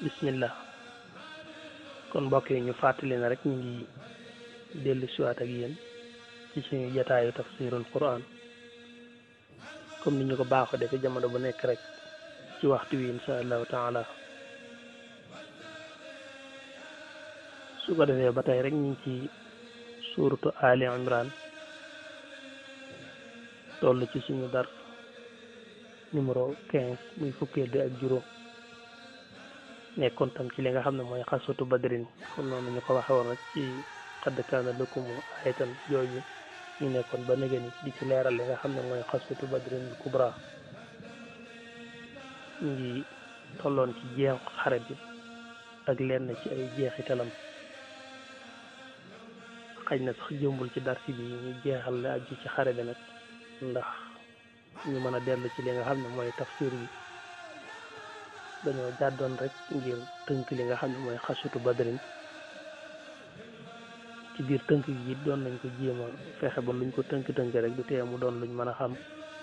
bismillah kon mbokk yi ñu fàttali na rek ñu ngi dellu siwaat ak yéen ci suñu jataayu tafsirul quran comme ni ñu ko baaxoo defee jamono bu nekk rek ci waxtu wi insha allahu taala su ko defee ba tey rek ñu ngi ci suuratu Ali Imran toll ci suñu dar numéro 15 muy fukkeel bi ak juróom nekkoon tam ci li nga xam ne mooy xaswatu badrin comme noonu ñu ko waxe woon rek ci qad kaana lakum ayatan jooju ñu nekkoon ba nëgëni di ci leeral li nga xam ne mooy xaswatu badrin kubra ñu ngi tolloon ci jeex xare bi ak lenn ci ay jeexitalam xëy na sax jëmbul ci darsi bi ñu jeexal la aju ci xare bi nag ndax ñu mën a dellu ci li nga xam ne mooy tafsir bi dañoo jàddoon rek ngir tënk li nga xam ne mooy xaswatu badrin ci biir tënk gi doon nañ ko jéema fexe ba luñ ko tënk rek du tee mu doon luñ mën a xam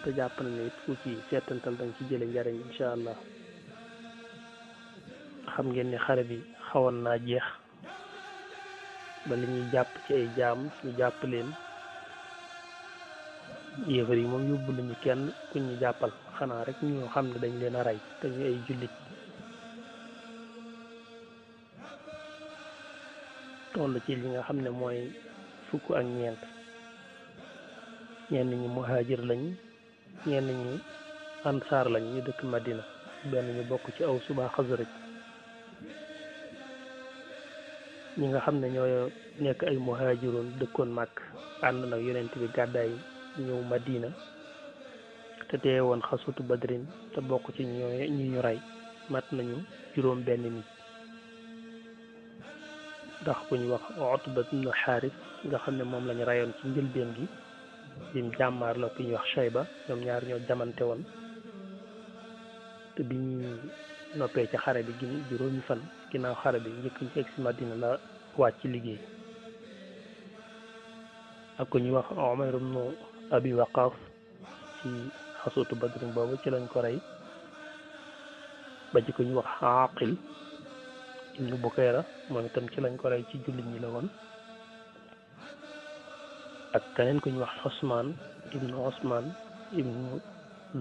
te jàpp na ne it fu ci seetantal dañ ci jële njariñ incha allah xam ngeen ni xare bi xawoon naa jeex ba li ñuy jàpp ci ay jaam ñu jàpp leen yéefar yi moom yóbbu luñu kenn kuñ ñu jàppal xanaa rek ñu xam ne dañ leen a rey te ñu ay jullit toll ci li nga xam ne mooy fukk ak ñeent ñenn ñi muhaajir lañ ñenn ñi ansaar lañ ñu dëkk Madina benn ñu bokk ci aw suba Xasraj ñi nga xam ne ñoo nekk ay muhaajiroon dëkkoon Màkk ànd nag yonent bi gàddaay ñëw Madina te teye woon xaswatu badrin te bokk ci ñi ñu rey mat nañu juróom benn nit ndax ku ñu wax Utba ibn Xaaris nga xam ne moom lañu reyoon ci njëlbeen gi bim jàmmaar la ku ñuy wax Shayba ñoom ñaar ñoo jamante woon te bi ñu noppee ci xare bi juróomi fan ginnaaw xare bi njëkk ñu egg si Madina la wàcc liggéey ak ku ñuy wax Umayr ibn Abi Waqaas ci xaswatu badrin boobu ci lañ ko rey ba ci ko ñu wax Aqil ibnu Bukayra moom itam ci lañ ko rey ci jullit ñi la woon ak keneen ku ñu wax Usmaan ibnu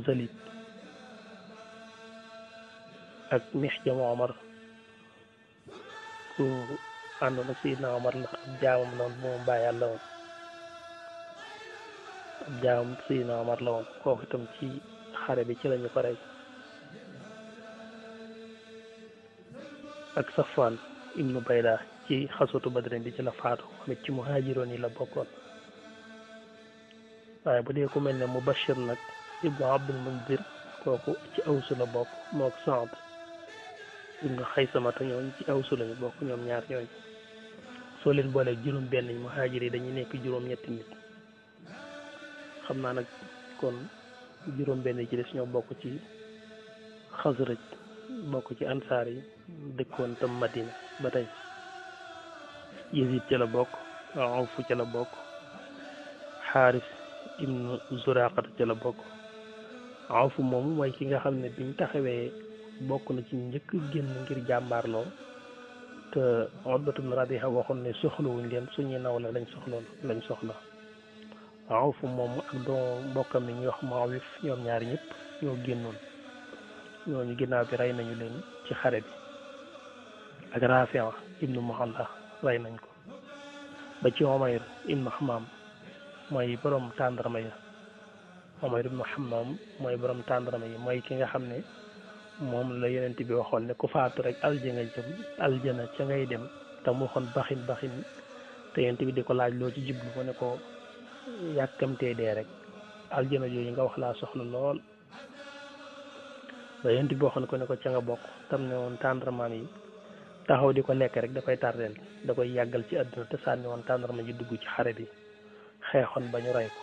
Zalid ak Mihjam Omar ku àndoon ak Seydina Omar ndax ab jaamam la woon moom bàyyi yàlla woon ab jaamam Seydina Omar la woon kooku itam ci xare bi ci lañu ko rey ak Safwan ibnu Bayda ci xaswatu badrin bi ci la faatu moom it ci muhaajiroon yi la bokkoon waaye bu dee ku mel ne Mubashir nag ibnu Abdul Munzir kooku ci awsu la bokk mook Saad ibnu Xaysamata ñooñ ci awsu lañu bokk ñoom ñaar ñooñ soo leen boolee juróom benn muhaajir yi dañuy nekk juróom ñetti nit xam naa nag kon juróom benn ci des ñoo bokk ci Xasraj bokk ci ansaar yi dëkkoon tam Madina ba tey Yazid ca la bokk Awf ca la bokk Xaaris ibnu Zuraqata ca la bokk Awf moomu mooy ki nga xam ne biñ taxawee bokk na ci njëkk génn ngir jàmbaarloo te Utbatu bnu Rabiha waxoon ne soxlawuñ leen suñuy naw la lañ soxla Awf moomu ak doo mbokkam mi ñuy wax Muawif ñoom ñaari ñëpp ñoo génnoon ñooñu ginnaaw bi rey nañu leen ci xare bi ak Rafi' ibnu Muhalla rey nañ ko ba ci Umayr ibnu Hammam mooy borom tàndarma ya Umayr ibnu Hammam mooy borom tàndarma yi mooy ki nga xam ne moom la yonent bi waxoon ne ku faatu rek aljana ca ngay dem te mu waxoon baxin te yonent bi di ko laaj loo ci jublu ko ne ko yàkkamtee dee rek aljana jooju nga wax laa soxla lool ba yonent bi waxoon ko ne ko ca nga bokk tam ne woon tàndarmaan yi taxaw di ko lekk rek da koy tardeel da koy yàggal ci àdduna te sànni woon tàndarma ji dugg ci xare bi xeexoon ba ñu rey ko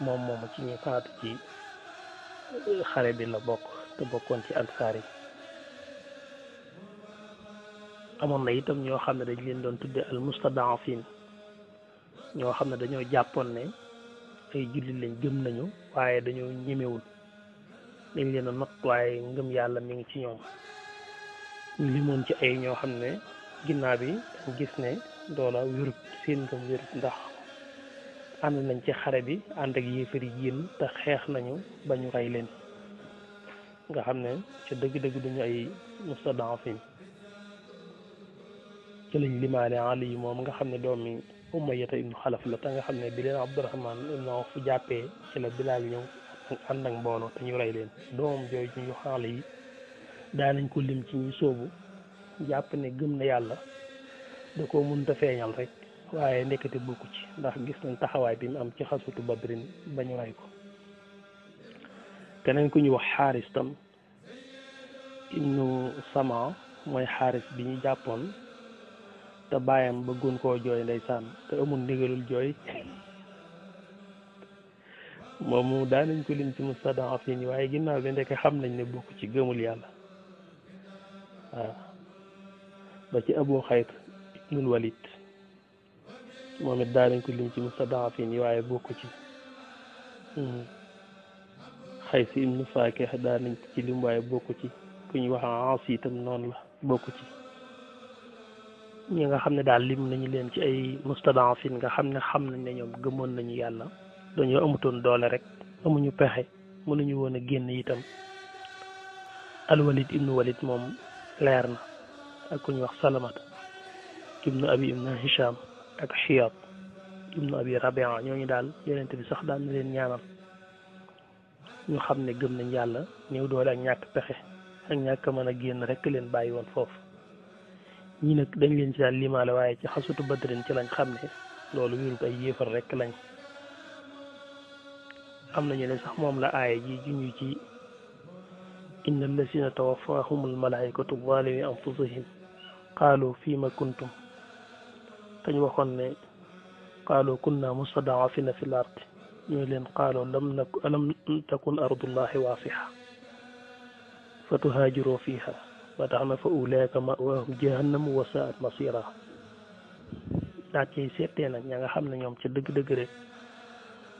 moom ci ñi faatu ci xare bi la bokk te bokkoon ci ansaar yi amoon na itam ñoo xam ne dañ leen doon tudde al mustadafin ñoo xam ne dañoo jàppoon ne ay jullit lañ gëm nañu waaye dañoo ñemewul dañ leen a not waaye ngëm yàlla mi ngi ci ñoom ñu limoon ci ay ñoo xam ne ginnaaw bi dañ gis ne loola wérut seen ngëm wérut ndax ànd nañ ci xare bi ànd ak yéefar yi génn te xeex nañu ba ñu rey leen nga xam ne ca dëgg-dëgg duñu ay mustadafin ci lañ limaale Ali yi moom nga xam ne doomi Umayyata ibnu Xalaf la te nga xam ne bi leen Abdurahman ibnu Awf jàppee ci la Bilaal ñëw ànd ak mbooloo te ñu rey leen doomam jooju ñu xaale yi daanañ ko lim ci ñi soobu jàpp ne gëm na yàlla da ko mënta feeñal rek waaye nekkati bokku ci ndax gis nañ taxawaay bi mu am ci xasutu Badrin ba ñu rey ko keneen ku ñu wax xaaris tam ibnu Sama mooy xaaris bi ñu jàppoon te bàyyam bëggoon koo jooy ndeysaan te amul ndigalul jooy moom mu daanañ ko lim ci mustadafin waaye ginnaaw bi ndeke xam nañ ne bokk ci gëmul yàlla waaw ba ci Abu Xayt ibnul Walid moom it daanañ ko lim ci mustadafin waaye bokk ci Xays ibnu Faakih daanañ ko ci lim waaye bokk ci ku ñu wax Aas itam noonu la bokk ci ñi nga xam ne daal lim nañu leen ci ay mustadafin nga xam nañ ne ñoom gëmoon nañu yàlla dañoo amutoon doole rek amuñu pexe mënuñu woon a génn itam Al-Walid ibnu Walid moom leer na ak ku ñu wax Salamat ibnu Abi ibnu Hisham ak Xiyat ibnu Abi Rabia ñooñu daal yonent bi sax daan na leen ñaanal ñu xam ne gëm nañ yàlla néew doole ak ñàkk pexe ak ñàkk mën a génn rek leen bàyyi woon foofu ñi nag dañ leen ci daal limaale waaye ci xasutu Badrin ci lañ xam ne loolu wérut ay yéefar rek lañ am nañu ne sax moom la aaya ji juñu ci inna allasina tawaffahumul malaikatu zalimi anfusihim qaalu fima kuntum dañ waxoon ne qaalu kunna mustadafina fil ard ñooy leen qaalu lam takun ardullahi waasiha fa tuhaajiru fiha ba tax na fa ulaika ma'waahum jahannam wa saat masira daa ciy seetee nag ña nga xam ne ñoom ca dëgg-dëgg rek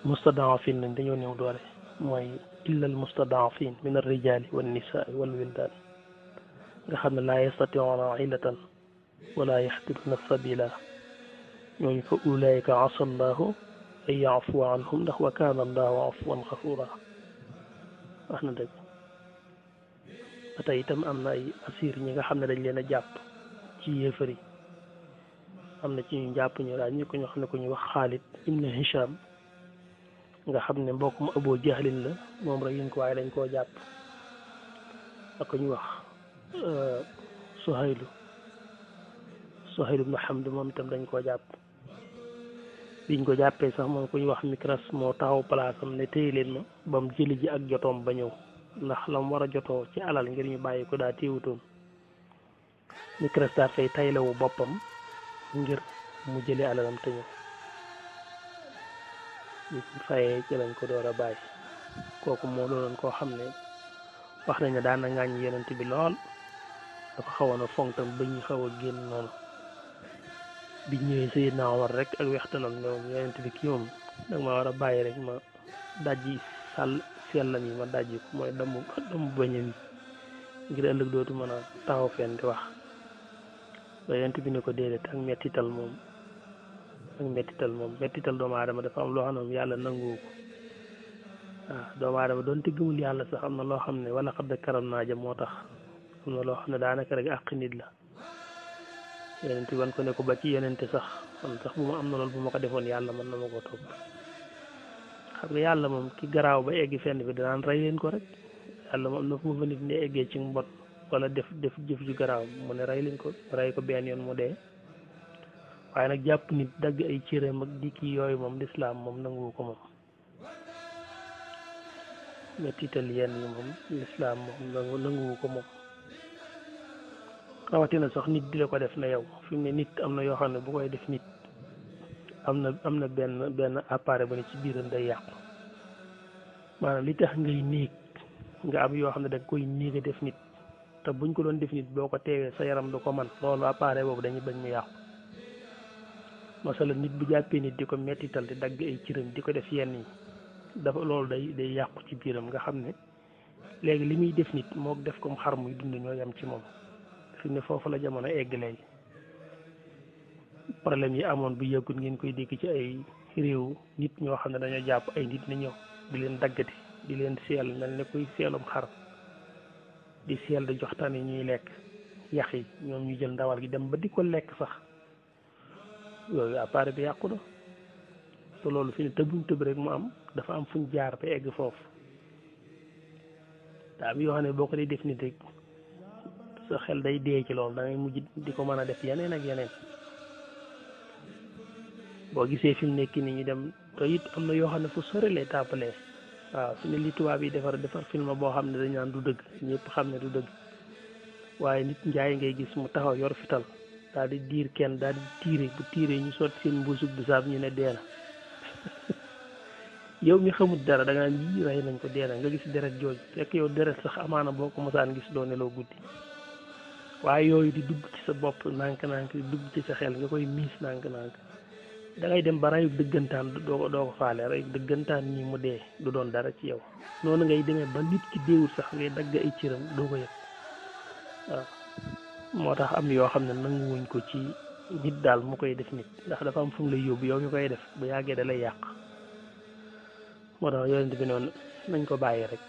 mustadafin lañ dañoo néew doole mooy illa al mustadafin min ar rijali wan nisaai wal wildan nga xam ne laa yastatiuna hilatan wala yaxdiruna sabila ñooñu fa ulaika asa allahu an yaafuwa anhum ndax wa kaana allahu afuwan xafura wax na dëgg ba tey itam am na ay asir ñi nga xam ne dañ leen a jàpp ci yéefar yi am na ci ñu jàpp ñu daal ñu ko ñu xam ne ku ñu wax Xaalid ibn Hisham nga xam ne mbokkum Abu Jahlin la moom rek yéen ko waaye dañ koo jàpp ak ku ñu wax Suhaylu ibn Hamd moom itam dañ koo jàpp biñ ko jàppee sax moom ku ñu wax Mikras moo taxaw palaasam ne téye leen ma ba mu jëli ji ak jotoom ba ñëw ndax la mu war a jotoo ci alal ngir ñu bàyyi ko daa téewutoon Mikras daal fay taylawu boppam ngir mu jëlee alalam te ñëw ñu fayee ci lañ ko door a bàyyi kooku moo doonoon koo xam ne wax nañ ne daan na ŋàññ yonent bi lool dafa xawoon a fonkam ba ñu xaw a génn noonu bi ñëwee Seydina Omar rek ak wextanam ñoom yonent bi kii moom nag ma war a bàyyi rek ma dajji sellam yi ma dajji ko mooy damu bañam yi ngir ëllëg dootu mën a taxaw fenn di wax ba yonent bi ne ko déedéet ak mettital moom mettital doomu aadama dafa am loo xam ne yàlla nanguwu ko waaw doomu aadama doon te gëmul yàlla sax am na loo xam ne wala xad karam naa ja moo tax am na loo xam ne daanaka rek àq nit la yonent bi wan ko ne ko ba ci yonente sax man sax bu ma am na loolu bu ma ko defoon yàlla mën na ma ko topp xam nga yàlla moom ki garaaw ba eggi fenn bi danaan rey leen ko rek yàlla moom am na fu mu fa nit ne eggee ci mbot wala def jëf ju garaaw mu ne rey leen ko rey ko benn yoon mu dee waaye nag jàpp nit dagg ay cëram ak di kii yooyu moom lislaam moom nanguwu ko moom mettital yenn yi moom lislaam moom nanguwu ko moom rawatina sax nit di la ko def na yow fi mu ne nit am na yoo xam ne bu koy def nit am na benn appareil ba ne ci biiram day yàqu maanaam li tax ngay néeg nga am yoo xam ne da nga koy néeg a def nit te buñ ko doon def nit boo ko teewee sa yaram du ko man loolu appareil boobu dañuy bañ mu yàqu masala nit bu jàppee nit di ko mettital di dagg ay cëram di ko def yenn yi dafa loolu day yàqu ci biiram nga xam ne léegi li muy def nit moo def comme xar muy dund ñoo yem ci moom fi ne foofu la jamono egg léegi problème yi amoon bu yëggut ngeen koy dégg ci ay réew nit ñoo xam ne dañoo jàpp ay nit na ñëw di leen daggati di leen seel mel ne kuy seelum xar di seel di joxtaan yi ñuy lekk yax yi ñoom ñu jël ndawal gi dem ba di ko lekk sax yooyu appareil bi yàqu na te loolu fi ne tëbuñ tëb rek mu am dafa am fuñ jaar ba egg foofu daa am yoo xam ne boo ko dee def nit rek sa xel day dee ci loolu da ngay mujj di ko mën a def yeneen ak yeneen boo gisee fi mu nekk ni ñu dem te it am na yoo xam ne fu sore lay tàmbalee waaw fi ne li tubaab yi defar film boo xam ne dañ naan du dëgg ñëpp xam ne du dëgg waaye nit njaay ngay gis mu taxaw yor fital daal di diir kenn daal di tiire bu tiire ñu sotti seen mbuusug bisaab ñu ne dee na yow mi xamul dara da nga naan yii rey nañ ko dee na nga gis deret jooju fekk yow deret sax amaana boo ko mosaan gis doo nelaw guddi waaye yooyu di dugg ci sa bopp nànk-nànk di dugg ci sa xel nga koy miis nànk-nànk da ngay dem ba rayu dëggantaan doo ko faale rayu dëggantaan ñi mu dee du doon dara ci yow noonu ngay demee ba nit ki déewul sax ngay dagg ay cëram doo ko yëg waaw moo tax am yoo xam ne nanguwuñ ko ci nit daal mu koy def nit ndax dafa am fu mu lay yóbbu yow mi koy def bu yàggee da lay yàq moo tax yonent bi noonu nañ ko bàyyi rek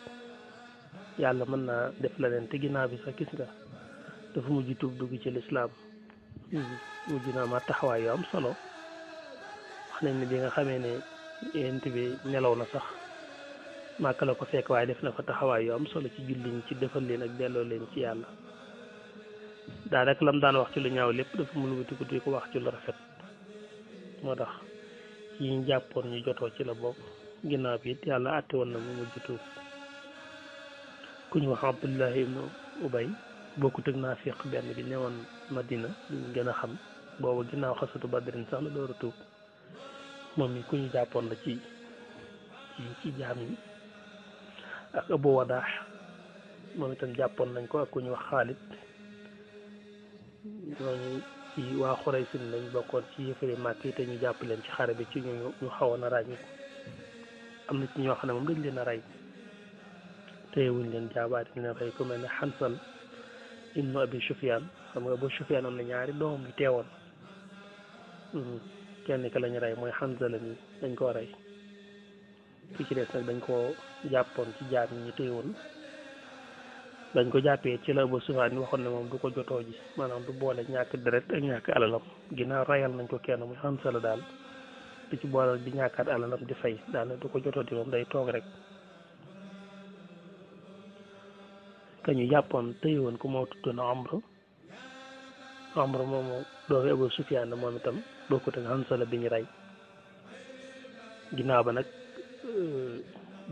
yàlla mën naa def leneen te ginnaaw bi sax gis nga dafa mujj tuub dugg ci lislaam mujj naa ma taxawaay yu am solo wax nañ ne bi nga xamee ne yonent bi nelaw na sax màkk la ko fekk waaye def na fa taxawaay yu am solo ci julliñ ci defal leen ak delloo leen ci yàlla daa rek lam daan wax ci lu ñaaw lépp dafa mu lugatiku di ko wax ci lu rafet moo tax yi ñu jàppoon ñu jotoo ci la bokk ginnaaw bi it yàlla àtte woon na mu mujj tuub ku ñu wax Abdullahi ibnu Ubay bokkut ak naafiq benn bi newoon Madina ñu gën a xam boobu ginnaaw xasatu Badrin sax la door a tuub moom mi ku ñu jàppoon la ci jaam yi ak Abu Wadaax moom itam jàppoon nañ ko ak ku ñu wax Xaalid ñooñu ci waa Xuraysh lañ bokkoon ci yëfari Màkk yi te ñu jàpp leen ci xare bi ci ñu xawoon a ràññi ko am na ci ñoo xam ne moom dañ leen a rey téyewuñ leen jaabaat ñu leen rey ku mel ne Xansal ibnu Abi Sufyaan xam nga Abu Sufyaan am na ñaari doomam yu teewoon kenn ka lañu rey mooy Xansala mi dañ koo rey ki ci des nag dañ koo jàppoon ci jaam yi ñu téyewoon dañ ko jàppee ci la Abu Sufyaan ni waxoon ne moom du ko jotoo ji maanaam du boole ñàkk deret ak ñàkk alalam ginnaaw rayal nañ ko kenn muy Xansala daal di ci boole di ñàkkaat alalam di fay daane du ko jotoo di moom day toog rek ka ñu jàppoon téyewoon ku moo tuddoon Amr moomu doomi Abu Sufyaan la moom itam bokkut ak Xansala bi ñu rey ginnaaw ba nag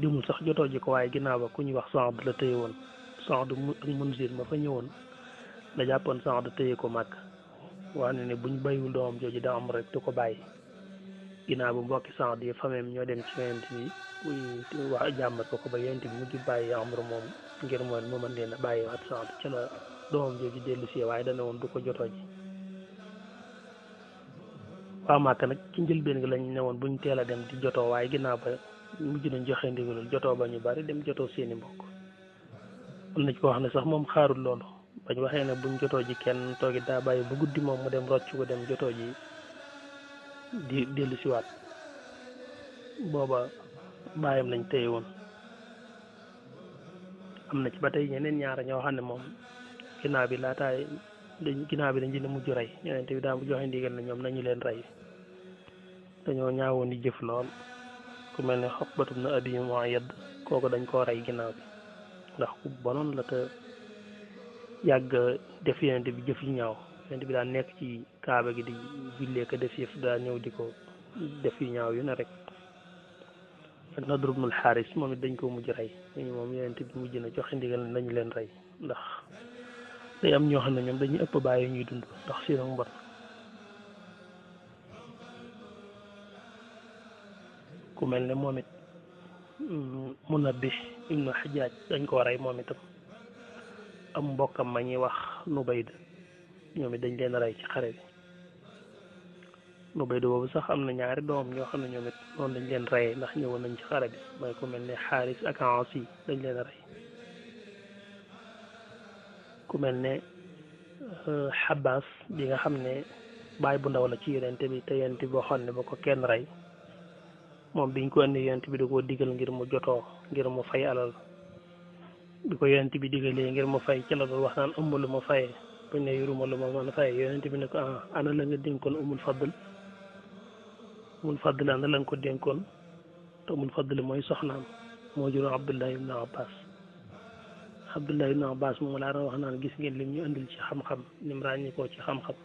dimul sax jotoo ji ko waaye ginnaaw ba ku ñuy wax Saad la téyewoon Saad ak Munzir ma fa ñëwoon la jàppoon Saad téye ko màkk wax ne buñ bayiwul doomam jooju da am rek du ko bàyyi ginnaaw bu mbokki Saad yi fameem ñoo dem ci yonent bi wax jàmbat ko ba yonent bi mujj bàyyi Amr moom ngir mooy mu mën leen a bàyyi waat Saad ci la doomam jooju dellu si waaye dana woon du ko jotoo ji waa màkk nag ci njëlbeen gi lañ ne woon buñ teel a dem di jotoo waaye ginnaaw ba mujj nañ joxe ndigalul jotoo ba ñu bari dem jotoo seeni mbokk am na ci koo xam ne sax moom xaarul loolu bañ waxee ne buñ jotoo ji kenn toogi daa bàyyi bu guddi moom mu dem rocc ko dem jotoo ji di dellu siwaat booba bàyyam lañ téye woon am na ci ba tey ñeneen ñaara ñoo xam ne moom ginnaaw bi dañ dina mujj rey ñeneen bi daa bu joxe ndigal na ñoom nañu leen rey dañoo ñaawoon di jëf lool ku mel ne Uqbatu bnu Abi Mu'ayyad kooku dañ koo rey ginnaaw bi ndax ku bonoon la te yàgg def yonent bi jëf yu ñaaw yonent bi daa nekk ci kaaba gi di jullee ko def yëf daa ñëw di ko def yu ñaaw yu ne rek ak Nadr ibnul Xaaris moom it dañ koo mujj rey dañu moom yonent bi mujj na joxe ndigal nañu leen rey ndax day am ñoo xam ne ñoom dañuy ëpp bàyyi ñuy dund ndax seen mbon ku mel ne moom it Munabbih ibnu Xajaaj dañ koo rey moom itam am mbokkam ma ñuy wax Nubayd ñoom it dañ leen rey ci xare bi Ubaydu boobu sax am na ñaari doom ñoo xam ne ñoom it noonu lañ leen reyee ndax ñëwoon nañ ci xare bi mooy ku mel ne Xaaris ak Aas yi dañ leen rey ku mel ne Xabaas bi nga xam ne baay bu ndaw la ci yonent bi te yonent bi waxoon ne ba ko kenn rey moom biñ ko indi yonent bi da koo digal ngir mu jotoo ngir mu fay alal bi ko yonent bi digalee ngir mu fay ci la doon wax naan ëmb lu ma fayee buñ ne yoruma lu ma mën a fayee yonent bi ne ko ana la nga dénkoon umul fadl ana la nga ko dénkoon te umul fadl mooy soxnaam moo jur Abdullah ibn Abbas moom laa doon wax naan gis ngeen lim ñu indil ci xam-xam lim ràññi koo ci xam-xam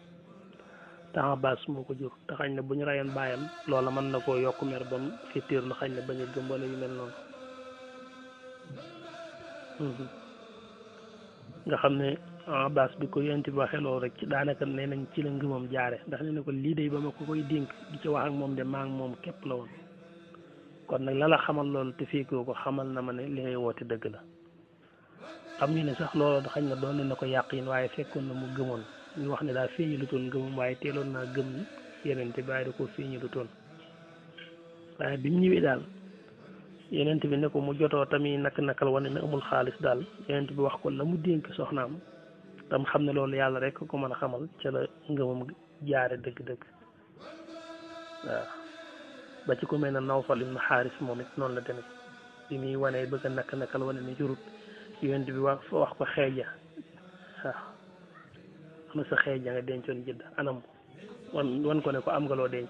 te Abbas moo ko jur te xañ na bu ñu rayoon baayam loola mën na koo yokk mer ba mu fittiir lu xañ na bañ a gëm wala yu mel noonu nga xam ne Abbas bi ko yonent bi waxee loolu rek ci daanaka nee nañ ci la ngëmam jaare ndax nee na ko lii day ba ma ko koy dénk di ci wax ak moom de maa ngi moom képp la woon kon nag la xamal loolu te fekkoo ko xamal na ma ne li ngay woote dëgg la am ñu ne sax loolu xañ na doon na ko yàqin waaye fekkoon na mu gëmoon ñu wax ne daal feeñu lu toon ngëmam waaye teeloon naa gëm yonent bi waaye da koo feeñu lu toon waaye bi mu ñëwee daal yonent bi ne ko mu jotoo tamit nakal wane ne amul xaalis daal yonent bi wax ko la mu dénk soxnaam tam xam ne loolu yàlla rek ko mën a xamal ca la ngëmam jaare dëgg-dëgg waaw ba ci ku mel ne Nawfal ibn Xaaris moom it noonu la demee bi muy wane bëgg a nakal wane ne jurut yonent bi wax ko xeeja waaw am sa xeeja nga dencoon jëdd anam wan ko ne ko am nga loo denc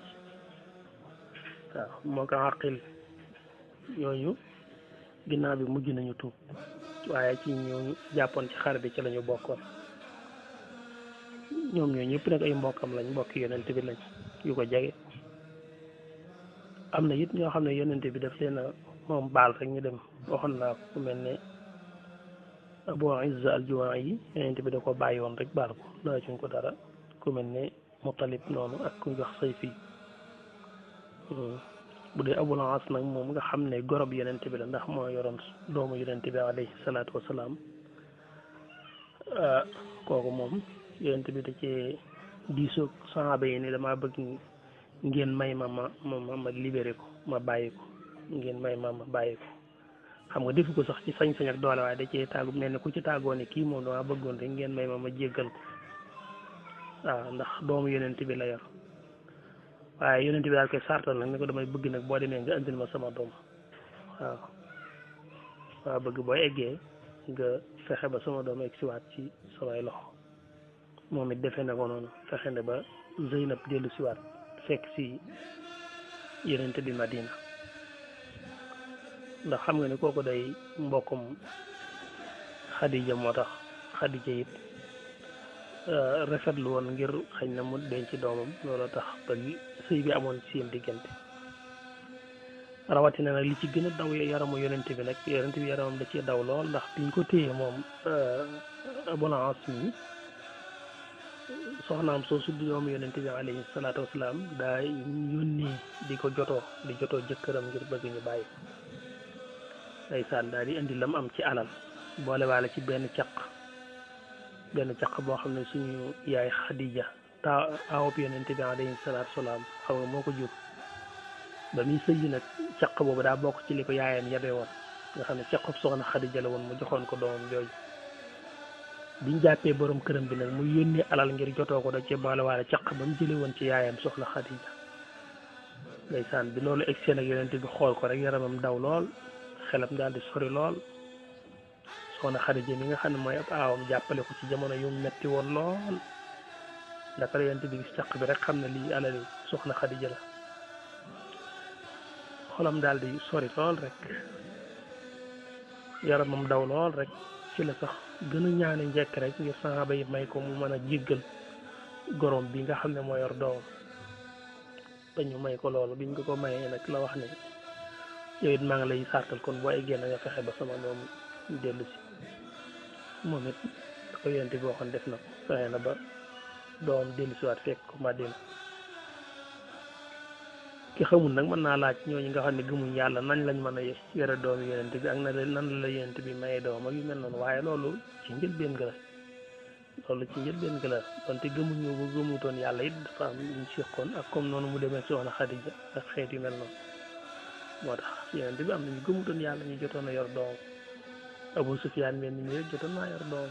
waaw moo ko àqil ñooñu ginnaaw bi mujj nañu tuub waaye ci ñooñu jàppoon ci xare bi ci lañu bokkoon ñoom ñooñu ñëpp nag ay mbokkam lañ mbokki yonent bi lañ yu ko jege am na it ñoo xam ne yonent bi daf leen a moom baal rek ñu dem waxoon naa ko ku mel ne Abu Izza al-Juwaa'i yi yonent bi da ko bàyyi woon rek baal ko laajuñ ko dara ku mel ne Mutalib noonu ak ku jox Sayfi bu dee Abul Aas nag moom nga xam ne gorob yonent bi la ndax moo yoroon doomu yonent bi alayhi salaatu wasalaam kooku moom yonent bi da cee diisoog sahaaba yi ni dama bëgg ngeen may ma libéré ko ma bàyyi ko ngeen may ma bàyyi ko xam nga defu ko sax ci sañ-sañ ak doole waaye da cee tàggu mel ne ku ci tàggoo ne kii moom dama bëggoon rek ngeen may ma jéggal ko waaw ndax doomu yonent bi la yor waaye yonent bi daal koy sartal nag ne ko damay bëgg nag boo demee nga andil ma sama doom waaw bëgg boo eggee nga fexe ba sama doom egg siwaat ci samay loxo moom it defee na ko noonu fexe ne ba Zeynab dellu siwaat fekk si yonent bi Madina ndax xam nga ne kooku day mbokkum Xadija moo tax Xadija it rafetlu woon ngir xañ na mu denc doomam loolu tax ba sëy bi amoon ci seen diggante rawatina nag li ci gën a daw yaramu yonent bi nag yonent bi yaramam da ci daw lool ndax biñ ko téye moom Abul Aas mi soxnaam soosu di doomu yonent bi alayhi salaatu wasalaam daa yónnee di jotoo jëkkëram ngir bëgg ñu bàyyi ndeysaan daal di indi lam am ci alal boole waale ci benn caq boo xam ne suñu yaay Xadija aawop yonent bi alayhi salaatu wasalaam xam nga moo ko jur ba muy sëyi nag caq boobu daa bokk ci li ko yaayam yabe woon nga xam ne caqub soxna Xadija la woon mu joxoon ko doomam jooju biñ jàppee borom këram bi nag mu yónnee alal ngir jotoo ko da ci boole waale caq ba mu jële woon ci yaayam soxna Xadija ndeysaan bi loolu egg seen ak yonent bi xool ko rek yaramam daw lool xelam daal di sori lool soxna Xadija mi nga xam ne mooy ab aawam jàppale ko ci jamono yu metti woon lool ndaka la yonent bi gis caq bi rek xam ne lii alali soxna Xadija la xolam daal di sori lool rek yaramam daw lool rek ci la sax gën a ñaane njekk rek ngir saxaaba yi may ko mu mën a jéggal gorom bi nga xam ne moo yor doomam ba ñu may ko loolu biñ ko mayee nag la wax ne yow it maa ngi lay sartal kon boo eggee na nga fexe ba sama doom dellu si moom it da ko yonent bi waxoon def na ko fexe na ba doom dellu si waat fekk ko Madina ki xamul nag mën naa laaj ñooñu nga xam ne gëmuñ yàlla nañ lañ mën a yore doomu yonent bi ak nan la yonent bi maye doom ak yu mel noonu waaye loolu ci njëlbéen ga la loolu ci njëlbeen gi la donte gëmuñu ba gëmutoon yàlla it dafa am ñu seqoon ak comme noonu mu demee soxna Xadija ak xeet yu mel noonu moo tax yonent bi am na ñu gëmutoon yàlla ñu jotoon a yor doom Abu Sufyaan mel ni ñu jotoon naa yor doom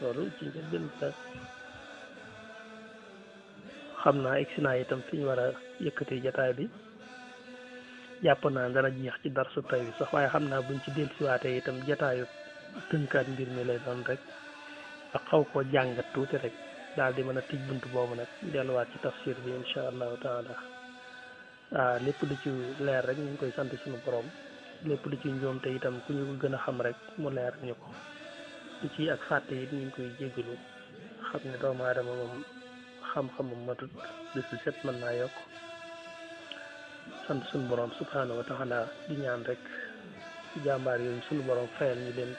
loolu ci njëlbeen gi la xam naa egsi naa itam fi ñu war a yëkkatee jataay bi jàpp naa dana jeex ci darsu tay bi sax waaye xam naa buñ ci dellusiwaatee itam jataayu tënkaat mbir mi lay doon rek ak xaw koo jàngat tuuti rek daal di mën a tij bunt boobu nag delluwaat ci tafsir bi incha allahu taala lépp lu ci leer rek ñu ngi koy sant suñu borom lépp lu ci njuum te itam ku ñu ko gën a xam rek mu leer ñu ko lu ci ak fàtte it ñu ngi koy jégalu xam ne doomu aadama moom xam-xamam matut bis bu set mën naa yokk sant suñu borom subhaanahu wa taala di ñaan rek jàmbaar yooyu suñu borom fayal ñu leen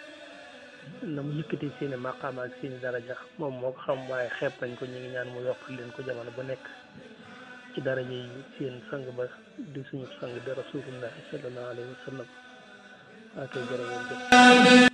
na mu yëkkati seeni maqaama ak seeni daraja moom moo ko xam waaye xeeb nañ ko ñu ngi ñaan mu yokkal leen ko jamono bu nekk ci daraja yi seen sang ba di suñu sang di rasulullahi sallallahu alayhi wa sallam ak jërë ngeen jëf